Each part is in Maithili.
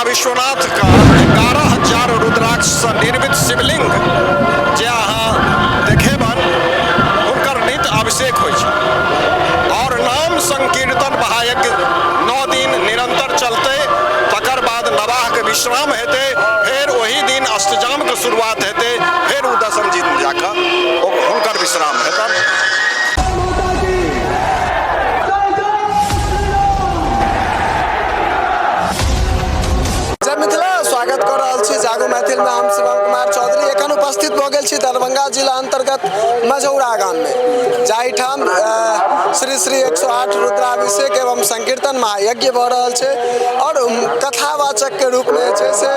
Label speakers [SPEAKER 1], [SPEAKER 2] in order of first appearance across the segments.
[SPEAKER 1] विश्वनाथ का 11,000 रुद्राक्ष से निर्मित शिवलिंग जे अहाँ देखेबन, हुनकर नित्य अभिषेक होइ छै और नाम संकीर्तन महायज्ञ 9 दिन निरंतर चलतै। तकर बाद नवाह के विश्राम हेतै, फेर ओही दिन अष्टजाम के शुरुआत हेतै, फेर ओ दसम दिन जाकऽ हुनकर विश्राम हेतनि।
[SPEAKER 2] जय मिथिला, स्वागत कऽ रहल छी जागो मैथिल में। हम शिवम कुमार चौधरी एखन उपस्थित भऽ गेल छी दरभंगा जिला अंतर्गत मझौरा गाम में, जाहिठाम श्री श्री 108 रुद्राभिषेक एवं संकीर्तन महायज्ञ भऽ रहल छै और कथावाचक के रूप में जे छै से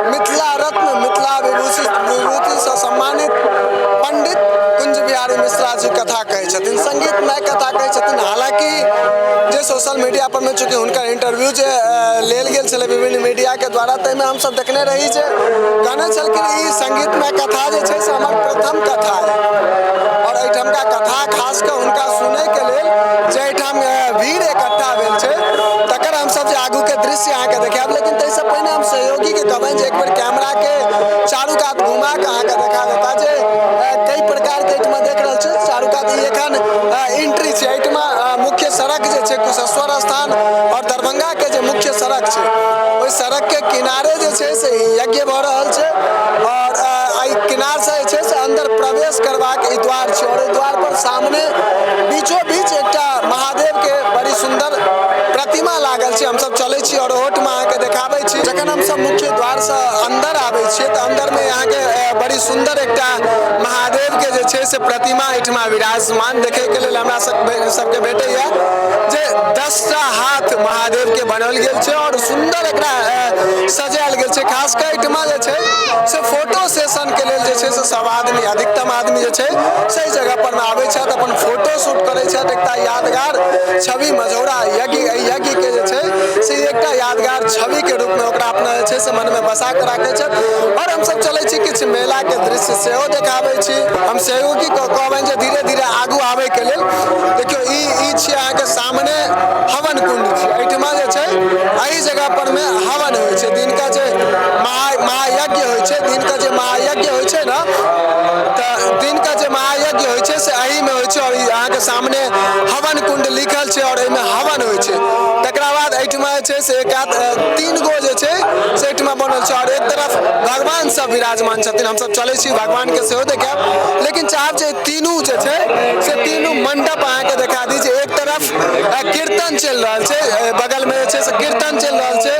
[SPEAKER 2] मिथिला रत्न मिथिला विभूषित विभूति से सम्मानित पंडित कुंज बिहारी मिश्रा जी कथा कहै छथिन, संगीतमय कथा कहै छथिन। हालांकि जे सोशल मीडिया पर में चूँकि हुनकर इंटरव्यू जे लेल गेल छलै विभिन्न मीडियाके द्वारा, ताहिमे हमसब देखने रही जे कहने छलखिन ई संगीतमय कथा जे छै से हमर प्रथम कथा अइ और एहिठामका कथा खास कऽ हुनका सुनैके लेल जे एहिठाम भीड़ इकट्ठा भेल छै तकर हमसब जे आगूके दृश्य अहाँके देखायब। लेकिन ताहिसँ पहिने हम सहयोगीके कहबनि जे एक बेर कैमराके चारू कात घुमा कऽ अहाँके देखा देता जे कई प्रकारके एहिठमा देख रहल छी चारू कात। ई एखन एंट्री छै एहिठमा मुख्य सड़क जे छै कुशेश्वर स्थान और दरभंगा के जे मुख्य सड़क छै ओहि सड़क के किनारे जे छै से यज्ञ भऽ रहल छै और एहि किनार से जे छै से अंदर प्रवेश करबाक ई द्वार छै और एहि द्वार पर सामने बीचो बीच एकटा महादेव के बड़ी सुंदर प्रतिमा लागल छै। हमसब चलै छी और ओहोठमा अहाँके देखाबै छी। जखन हमसब मुख्य द्वार से अंदर आबै छियै तऽ अंदर में अहाँके बड़ी सुंदर एकटा महादेव के जे छै से प्रतिमा एहिठमा विराजमान देखै के लेल हमरा सबके भेटैया जे 10टा हाथ महादेव के बनाओल गेल छै और सुंदर एकरा सजायल गेल छै। खास कऽ एहिठमा जे छै से फोटो सेशन के लेल जे छै से सब आदमी, अधिकतम आदमी जे छै से एहि जगह पर मे आबै छथि, अपन फोटो शूट करै छथि। एकटा यादगार छवि मझौरा यज्ञ, एहि यज्ञ के जे छै से एकटा यादगार छवि के रूप में ओकरा अपना जे छै से मन में बसा के राखै छथि। और हमसब चलै छी, किछु मेला के दृश्य सेहो देखाबै छी। हम सहयोगी के कहबनि जे धीरे धीरे आगू आबै के लेल। देखियौ, ई छियै अहाँके सामने हवन कुंड छै। एहिठमा जे छै एहि जगह पर मे हवन होइ छै। दिन का जे महायज्ञ होइ छै, दिन का जे महायज्ञ होइ छै ने, तऽ दिन का जे महायज्ञ होइ छै से एहिमे होइ छै। और ई अहाँके सामने हवन कुंड लिखल छै और एहिमे हवन होइ छै। तकरा बाद एहिठमा जे छै से एक 3 गो जे छै से एहिठमा बनल छै और एक तरफ भगवान सब विराजमान छथिन। हमसब चलै छी, भगवान के सेहो देखायब, लेकिन चाहब जे तीनू जे छै से तीनू मंडप अहाँके देखा दी। जे एक तरफ कीर्तन चलि रहल छै, बगल में जे छै से कीर्तन चलि रहल छै,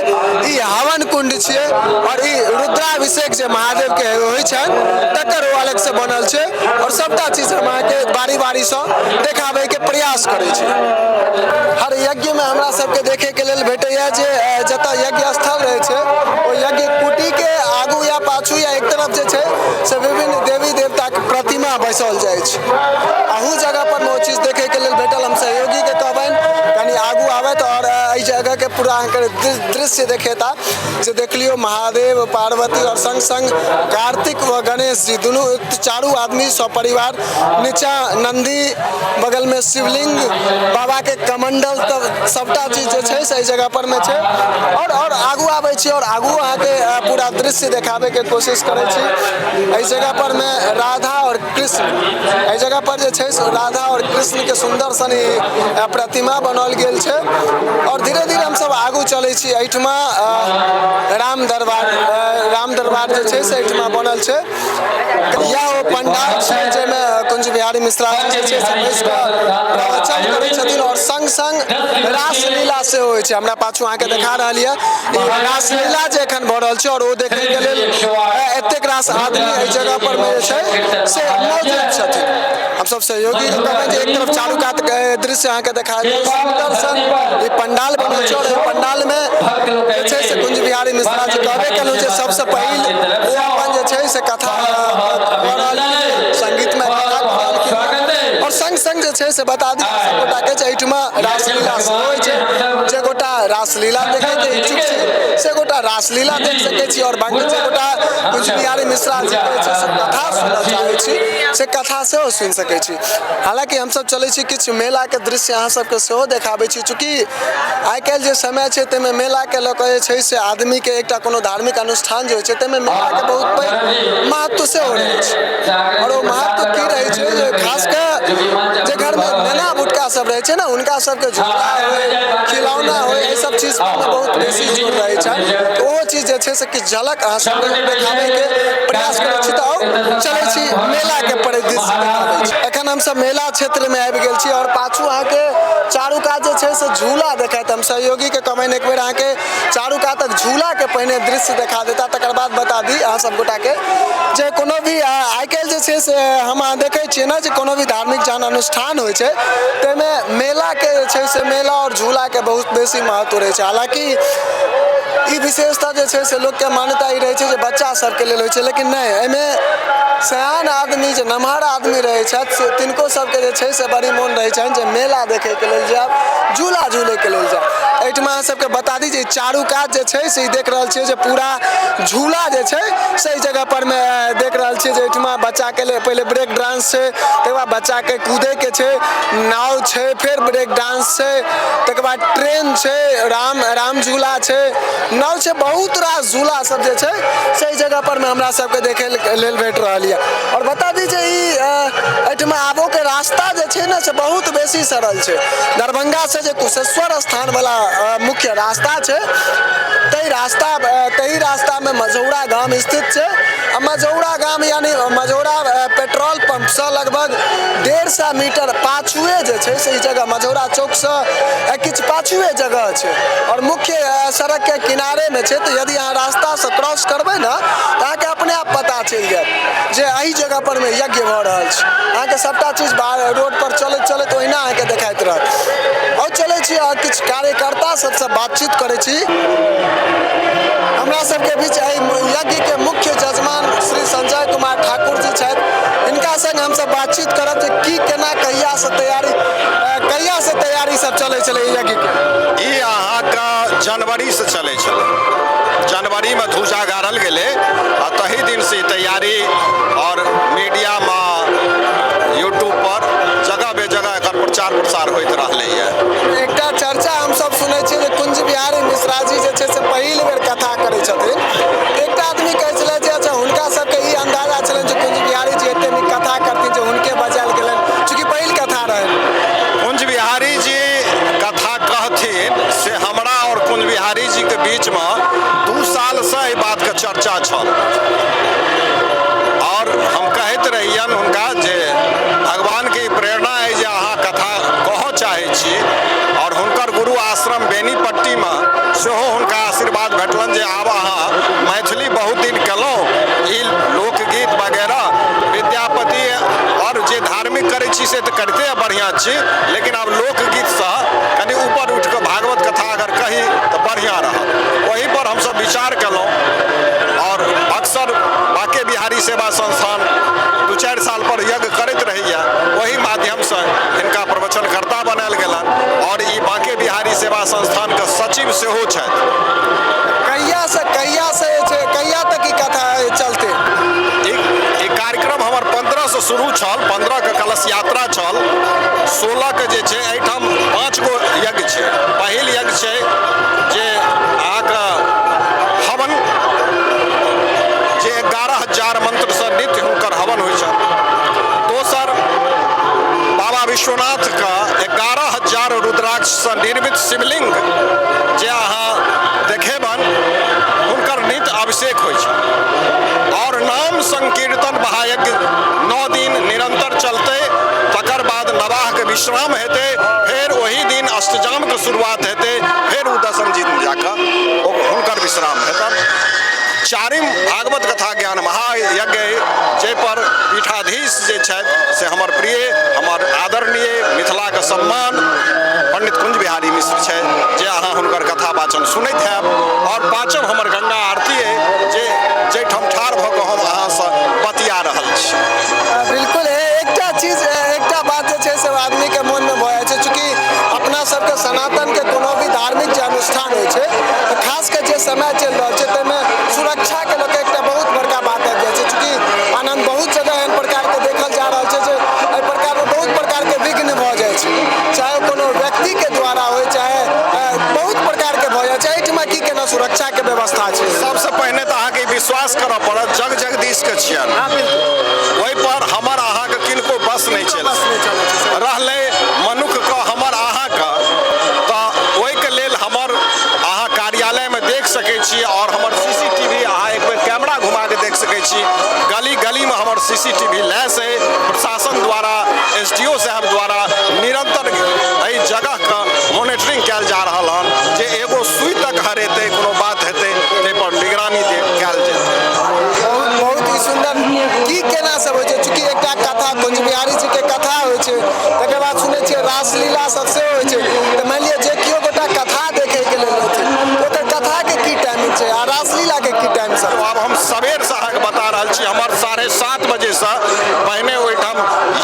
[SPEAKER 2] ई हवन कुंड छियै और ई रुद्राभिषेक जे महादेव के होइ छनि तकर ओ अलग से बनल छै। और सबटा चीज हम अहाँके बारी बारी सँ देखाबै के प्रयास करै छी। हर यज्ञ में हमरा सबके देखे के लेल भेटैया जे जतऽ यज्ञ स्थल रहै छै ओ यज्ञ कुटी के आगू या पाछू या एक तरफ जे छै से विभिन्न देवी देवता के प्रतिमा बैसाओल जाइ छै। अहू जगह पर ओ चीज देखे के लेल भेटल। हम सहयोगी के कहबनि कनि आगू आबथि और एहि जगह के पूरा अहाँके दृश्य देखेता। जे देख लियौ महादेव पार्वती और संग संग कार्तिक व गणेश जी दुनू चारू आदमी सपरिवार, नीचा नंदी, बगल में शिवलिंग, बाबा के कमंडल, तब सबटा चीज जे छै से एहि जगह पर में छै। और आगू आबै छी और आगू अहाँके पूरा दृश्य देखाबै के कोशिश करै छी। एहि जगह पर में राधा और कृष्ण, एहि जगह पर जे छै से राधा और कृष्ण के सुंदर सन प्रतिमा बनाओल गेल छै। और धीरे धीरे हमसब आगू चलै छी। एहिठमा राम दरबार, राम दरबार जे छै से एहिठमा बनल छै। यह ओ पंडाल छै जाहिमे कुंज बिहारी मिश्रा जी जे छै से बैस कऽ प्रवचन करै छथिन और संग संग रासलीला सेहो होइ छै। हमरा पाछू अहाँके देखा रहल यऽ ई रासलीला जे एखन भऽ रहल छै और ओ देखैके लेल एतेक रास आदमी एहि जगह पर मे जे छै से मौजूद छथिन। हमसब सहयोगी कहबै जे एक तरफ चारू कात दृश्य अहाँके देखा देब। सुन्दर सन ई पंडाल बनल छै और एहि पंडाल मे जे छै से कुंज बिहारी मिश्रा जी कहबे केलहुँ जे सबसँ पहिल ओ अपन जे छै से कथा कऽ रहलखिन, संगीतमे कथा कऽ रहलखिन और संग संग जे छै से बता दी सब गोटाके जे एहिठमा रासलीला सेहो होइ छै। जे गोटा रासलीला देखैके इच्छुक छी से गोटा रासलीला देख सकै छी आओर बाँकी जे गोटा कुंज बिहारी मिश्रा जीके जे छै से कथा सुनऽ चाहै छी से कथा सेहो सुनि सकै छी। हालाँकि हमसब चलै छी किछु मेलाके दृश्य अहाँ सबके सेहो देखाबै छी। चूँकि आइ काल्हि जे समय छै ताहिमे मेलाके लऽ कऽ जे छै से आदमीके एकटा कोनो धार्मिक अनुष्ठान जे होइ छै ताहिमे मेलाके बहुत पैघ महत्व सेहो रहै छै। आओर ओ महत्व की रहै छै जे खास कऽ जे घरमे नेना भुटका सब रहै छै ने हुनका सबके झूला होइ, खिलौना होइ, एहि सब चीज पर बहुत बेसी जोर रहै छनि। तऽ ओहो चीज जे छै से किछु झलक अहाँ सबके देखाबैके प्रयास करै छी। तऽ आउ चलै छी मेलाके परिदृश्य देखाबै छी। एखन हमसब मेला क्षेत्रमे आबि गेल छी आओर पाछू अहाँके चारू कात जे छै से झूला देखायत। हम सहयोगीके कहबनि एक बेर अहाँके चारू कातक झूलाके पहिने दृश्य देखा देता, तकर बाद बता दी अहाँ सब गोटाके जे कोनो भी आइ काल्हि जे छै से हम अहाँ देखै छियै ने जे कोनो भी धार्मिक जहन अनुष्ठान होइ छै ताहिमे मेलाके जे छै से मेला आओर झूलाके बहुत बेसी महत्व रहै छै। हालाँकि ई विशेषता जे छै से लोकके मान्यता ई रहै छै जे बच्चा सबके लेल होइ छै, लेकिन नहि, एहिमे सयान आदमी जे नमहर आदमी रहै छथि से तिनको सबके जे छै से बड़ी मोन रहै छनि जे मेला देखैके लेल जायब, झूला झूलैके लेल जायब। एहिठमा अहाँ सबके बता दी जे चारू कात जे छै से ई देख रहल छियै जे पूरा झूला जे छै से एहि जगह पर मे देख रहल छियै जे एहिठमा बच्चाके लेल पहिले ब्रेक डांस छै, तकर बाद बच्चाके कूदैके छै, नाव छै, फेर ब्रेक डांस छै, तकर बाद ट्रेन छै, राम झूला छै, नाव छै, बहुत रास झूला सब जे छै से एहि जगह पर मे हमरा सबके देखै लेल भेट रहल यऽ। आओर बता दी जे ई एहिठमा आबोके रास्ता जे छै ने से बहुत बेसी सरल छै। दरभंगा से जे कुशेश्वर स्थान वाला मुख्य रास्ता छै तहि रास्तामे मझौरा गाम स्थित छै। आ मझौरा गाम यानी मझौरा पेट्रोल पंपसँ लगभग 150 मीटर पाछुए जे छै से ई जगह मझौरा चौकसँ किछु पाछुए जगह छै आओर मुख्य सड़कके किनारेमे छै। तऽ यदि अहाँ रास्तासँ क्रॉस करबै ने तऽ अहाँके अपने आप पता चलि जायत जे एहि जगह पर मे यज्ञ भऽ रहल छै। अहाँके सभटा चीज रोड पर चलैत चलैत ओहिना अहाँके देखाइत रहत। आओर चलै छी आ किछु कार्यकर्ता सबसँ बातचीत करै छी। हमरा सबके बीच एहि यज्ञके मुख्य जजमान श्री संजय कुमार ठाकुर जी छथि। हिनका संग हमसब बातचीत करब जे की केना कहियासँ तैयारी कहियासँ तैयारी सब चलै छलै एहि यज्ञके।
[SPEAKER 1] ई अहाँके जनवरीसँ चलै छलै। जनवरीमे धूजा गाड़ल गेलै आ तही दिनसँ ई तैयारी और मीडियामे यूट्यूब पर जगह बेजगह एकर प्रचार प्रसार होइत रहलैए।
[SPEAKER 2] एकटा चर्चा हमसब सुनै छियै जे कुंज बिहारी मिश्रा जी जे छै से पहिल बेर कथा करै छथिन। एकटा आदमी कहै छलै जे अच्छा हुनका सबके ई अन्दाजा छलनि जे कुंज बिहारी जी एते नीक कथा करथिन जे हुनके बजायल गेलनि, चूँकि पहिल कथा रहनि।
[SPEAKER 1] कुंज बिहारी जी कथा कहथिन से हमरा और कुंज बिहारी जी के बीचमे 2 सालसँ एहि बातके चर्चा छल और हम कहैत रहियनि हुनका जे भगवानके ई प्रेरणा अइ जे अहाँ कथा कहऽ चाहै छी। और हुनकर गुरु आश्रम बेनीपट्टीमे सेहो हुनका आशीर्वाद भेटलनि जे आब अहाँ मैथिली बहुत दिन केलहुँ, ई लोकगीत वगैरह विद्यापति और जे धार्मिक करै छी से तऽ करिते बढ़िआँ छी, लेकिन आब लोकगीतसँ कनि ऊपर उठि कऽ भागवत कथा अगर कही तऽ बढ़िआँ रहत। ओहि पर हमसब विचार केलहुँ और अक्सर बाँके बिहारी सेवा संस्थान 2-4 साल पर यज्ञ करैत रहैए, ओहि माध्यमसँ हिनका प्रवचनकर्ता बनायल गेलनि और ई बाँके बिहारी सेवा संस्थानके सचिव सेहो छथि।
[SPEAKER 2] कहिया तक ई कथा चलतै?
[SPEAKER 1] ई कार्यक्रम हमर 15 से शुरू छल, 15 के कलश यात्रा छल, 16 के जे छै एहिठाम 5 गो यज्ञ छै। पहिल यज्ञ छै जे अहाँके हवन, जे 11,000 मंत्रसँ नित्य हुनकर हवन होइ छनि। दोसर बाबा विश्वनाथ के 11,000 रुद्राक्षसँ निर्मित शिवलिंग जे अहाँ देखेबनि हुनकर नित्य अभिषेक होइ छै और नाम संकीर्तन महायज्ञ 9 दिन निरंतर चलतै। तकर बाद नवाहके विश्राम हेतै, फेर ओही दिन अष्टजामके शुरुआत हेतै, फेर ओ 10म दिन जाकऽ हुनकर विश्राम हेतनि। चारिम भागवत कथा ज्ञान महायज्ञ अइ जाहिपर पीठाधीश जे छथि से हमर प्रिय, हमर आदरणीय, मिथिलाके सम्मान पंडित कुंज बिहारी मिश्र छथि, जे अहाँ हुनकर कथा वाचन सुनैत हैब। और पाँचम हमर गंगा आरती अइ जे जाहिठाम ठाढ़ भऽ कऽ हम अहाँसँ बतिया रहल छी।
[SPEAKER 2] बिल्कुल, एकटा चीज, एकटा बात जे छै से आदमीके चलि रहल छै, ताहिमे सुरक्षाके लऽ कऽ एकटा बहुत बड़का बात आबि जाइ छै। चूँकि आनन्द बहुत जगह एहन प्रकारके देखल जा रहल छै जे एहि प्रकारमे बहुत प्रकारके विघ्न भऽ जाइ छै, चाहे ओ कोनो व्यक्तिके द्वारा होइ, चाहे बहुत प्रकारके भऽ जाइ छै। एहिठमा की केना सुरक्षाके व्यवस्था छै?
[SPEAKER 1] सबसँ पहिने तऽ अहाँके विश्वास करऽ पड़त, जग जगदीशके छियनि, ओहिपर हमर अहाँके किनको बस नहि चलि रहलै। मनुक्खके हमर अहाँके तऽ ओहिके लेल हमर अहाँ कार्यालयमे देख सकै छी आओर हमर CCTV अहाँ एक बेर कैमरा घुमा कऽ देख सकै छी। गली गलीमे हमर CCTV लैस अइ। प्रशासन द्वारा, SDO साहब द्वारा निरंतर एहि जगहके मोनिटरिंग कयल जा रहल हन जे एगो सुइ तक हरेतै, कोनो बात हेतै, ताहिपर निगरानी कयल जेतै।
[SPEAKER 2] बहुत बहुत ही सुन्दर। की केना सब होइ छै? चूँकि एकटा कथा कुंज बिहारी जी के कथा होइ छै, तकर बाद सुनै छियै रासलीला सब सेहो होइ छै, तऽ मानि लिअ जे केओ गोटा कथा देखैके लेल एथिन, ओकर कथाके की टाइमिंग छै आ रासलीलाके की टाइम सब?
[SPEAKER 1] आब हम सबेरसँ अहाँके बता रहल छी, हमर 7:30 बजेसँ पहिने ओहिठाम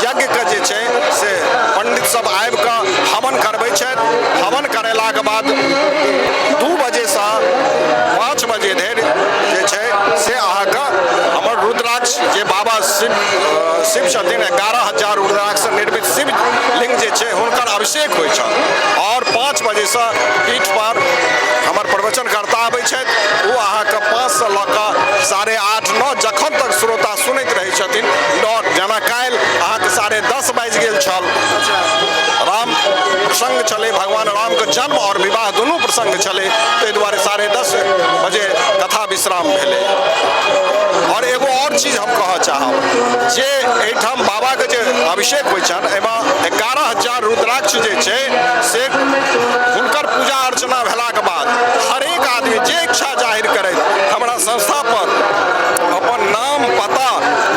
[SPEAKER 1] यज्ञके जे छै से पंडित सब आबि कऽ हवन करबै छथि। हवन करेलाके बाद 2 बजेसँ 5 बजे धरि जे छै से अहाँके हमर रुद्राक्ष जे बाबा शिव शिव छथिन, 11,000 रुद्राक्षसँ निर्मित शिवलिंग जे छै हुनकर अभिषेक होइ छनि। आओर 5 बजेसँ पीठ पर हमर प्रवचनकर्ता आबै छथि, ओ अहाँके 5 से लऽ कऽ 8:30 9 जखन तक श्रोता सुनैत रहै छथिन 9, जेना काल्हि अहाँके 10:30 बाजि गेल छल। राम प्रसंग छलै, भगवान रामके जन्म आओर विवाह दुनू प्रसंग छलै, ताहि दुआरे 10:30 बजे कथा विश्राम भेलै। आओर एगो आओर चीज हम कहऽ चाहब जे एहिठाम बाबाके जे अभिषेक होइ छनि, एहिमे 11,000 रुद्राक्ष जे छै से हुनकर पूजा अर्चना भेलाके बाद हरेक आदमी जे इच्छा जाहिर करैत हमरा संस्था पर अपन नाम, पता,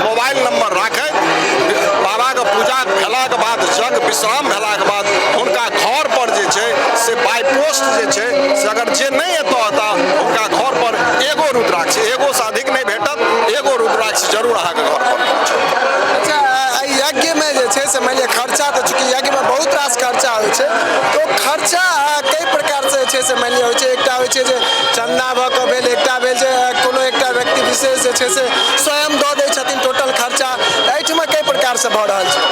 [SPEAKER 1] मोबाइल नंबर राखैत बाबाके पूजा भेलाके बाद, यज्ञ विश्राम भेलाके बाद हुनका घर पर जे छै से बाय पोस्ट जे छै से अगर जे नहि एतऽ एता हुनका घर पर एगो रुद्राक्ष, एगो से अधिक नहि भेटत, एगो रुद्राक्ष जरूर अहाँके घर पर पहुँचत।
[SPEAKER 2] अच्छा, एहि यज्ञमे जे छै से मानि लिअ खर्चा, तऽ चूँकि यज्ञमे बहुत रास खर्चा होइ छै, तऽ ओ खर्चा कई प्रकारसँ जे छै से मानि लिअ होइ छै। एकटा होइ छै जे चन्दा भऽ कऽ भेल, एकटा भेल जे कोनो एकटा व्यक्ति विशेष जे छै से स्वयं दऽ दै छथिन टोटल खर्चा। एहिठमा कई प्रकारसँ भऽ रहल छै?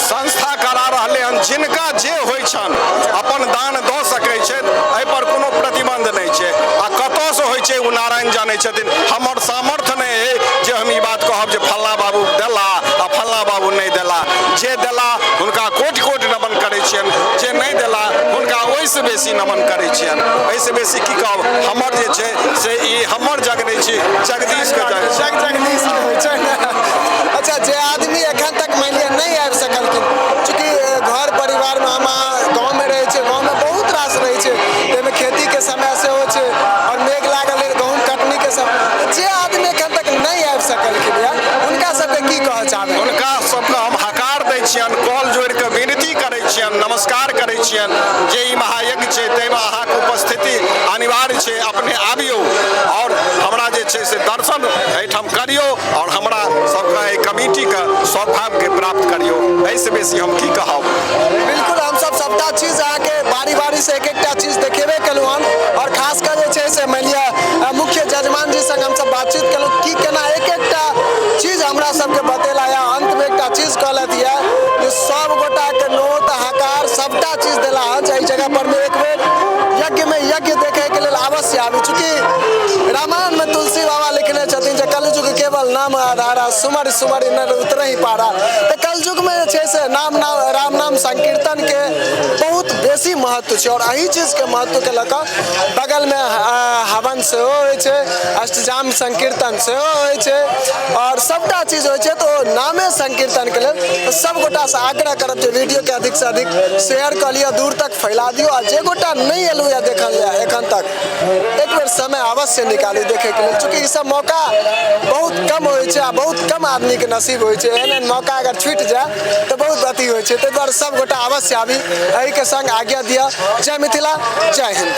[SPEAKER 1] संस्था करा रहलै हन, जिनका जे होइ छनि अपन दान दऽ सकै छथि, एहिपर कोनो प्रतिबंध नहि छै। आ कतऽसँ होइ छै ओ नारायण जानै छथिन। हमर सामर्थ्य नहि अइ जे हम ई बात कहब जे फल्लाँ बाबू देला आ फल्लाँ बाबू नहि देला। जे देला हुनका कोटि कोटि नमन करै छियनि, जे नहि देला हुनका ओहिसँ बेसी नमन करै छियनि। एहिसँ बेसी की कहब, हमर जे छै से ई हमर जग नहि छी, जगदीशके जग छी।
[SPEAKER 2] जग जगदीशके होइ छै ने। अच्छा, जे आदमी एखन तक मानि लिअ नहि आबि सकलखिन, चूँकि घर परिवारमे हम गाँवमे रहै छियै, गाँवमे बहुत रास रहै छै, ताहिमे खेतीके समय सेहो छै आओर मेघ लागल रहै, गहूँम कटनीके समय, जे आदमी एखन तक नहि आबि सकलखिन यऽ हुनका सबके की कहऽ चाहबै?
[SPEAKER 1] हुनका सबके हम हकार दै छियनि, कॉल जोड़ि कऽ विनती करै छियनि, नमस्कार करै छियनि जे ई महायज्ञ छै ताहिमे अहाँके उपस्थिति अनिवार्य छै, अपने आबियौ आओर हमरा जे छै से दर्शन एहिठाम करियौ आओर हमरा सबके एहि कमिटीके सौभाग्यके प्राप्त करियौ। एहिसँ बेसी हम की कहब?
[SPEAKER 2] बिल्कुल, हमसब सबटा चीज अहाँके बारी बारी से एक एकटा चीज देखेबे केलहुँ हन। आओर खास कऽ जे छै से मानि लिअ मुख्य जजमान जी संग हमसब बातचीत केलहुँ की केना एक एकटा चीज हमरा सबके बतेला। अंतमे एकटा चीज कहलथि यऽ जे सब गोटाके नोत हकार सबटा चीज देला हन जे एहि जगह पर मे एक बेर यज्ञमे यज्ञ देखैके लेल अवश्य आबी। चूँकि रामायणमे तुलसी बाबा लिखने छथिन जे कलयुग केवल नाम आधारा, सुमर सुमर नर उतरहि पारा। तऽ कलयुगमे जे छै से नाम नाम राम नाम संकीर्तनके बहुत बेसी महत्व छै आओर एहि चीजके महत्वके लऽ कऽ बगलमे हवन सेहो होइ छै, अष्टजाम संकीर्तन सेहो होइ छै आओर सबटा चीज होइ छै। तऽ नामे संकीर्तनके लेल सब गोटासँ आग्रह करब जे वीडियोके अधिकसँ अधिक शेयर कऽ लिअ, दूर तक फैला दियौ। आ जे गोटा नहि एलहुँ या देखल या एखन तक, एक बेर समय अवश्य निकालू देखैके लेल। चूँकि ई सब मौका बहुत कम होइ छै आ बहुत कम आदमीके नसीब होइ छै। एहन एहन मौका अगर छूटि जाय तऽ बहुत अथी होइ छै। ताहि दुआरे सब गोटा अवश्य आबी। एहिके संग आज्ञा दिअ। जय मिथिला, जय हिन्द।